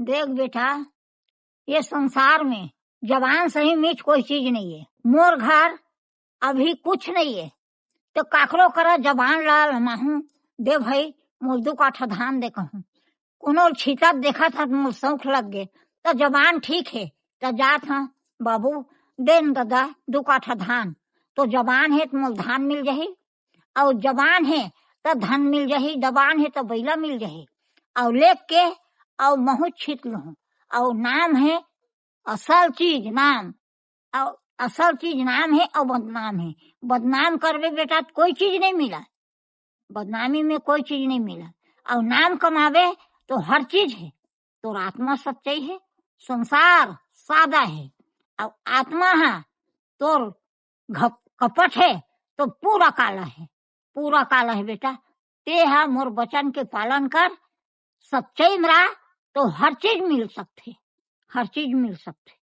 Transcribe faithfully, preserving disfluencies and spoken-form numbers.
देख बेटा, ये संसार में जबान सही मीठ कोई चीज नहीं है। मोर घर अभी कुछ नहीं है, तो काकरो करा जबान ला लमाहूँ, दे भाई, मोर दू काठा धान दे कहूँ। कोनो छीतत देखत हत, मोर शौक लग गे, तो जबान ठीक है, तो जात हँ, बाबू, देन ददा दू काठा धान। तो जबान है तो मोर धान मिल जाही, और जबान है तो धन मिल जाही, दबान है तो बैला मिल जाही। और लेके और महूँ छीत लूँ। और नाम है असल चीज नाम, और असल चीज नाम है और बदनाम है। बदनाम करबे बेटा तो कोई चीज नहीं मिला, बदनामी में कोई चीज नहीं मिला। और नाम कमावे तो हर चीज है। तोर आत्मा सच्चाई है, संसार सादा है, और आत्मा है तोर घप-, कपट है तो पूरा काला है, पूरा काला है बेटा। ते हा मोर वचन के पालन कर, सच्चाई में रह, तो हर चीज मिल सकथे, हर चीज मिल सकथे।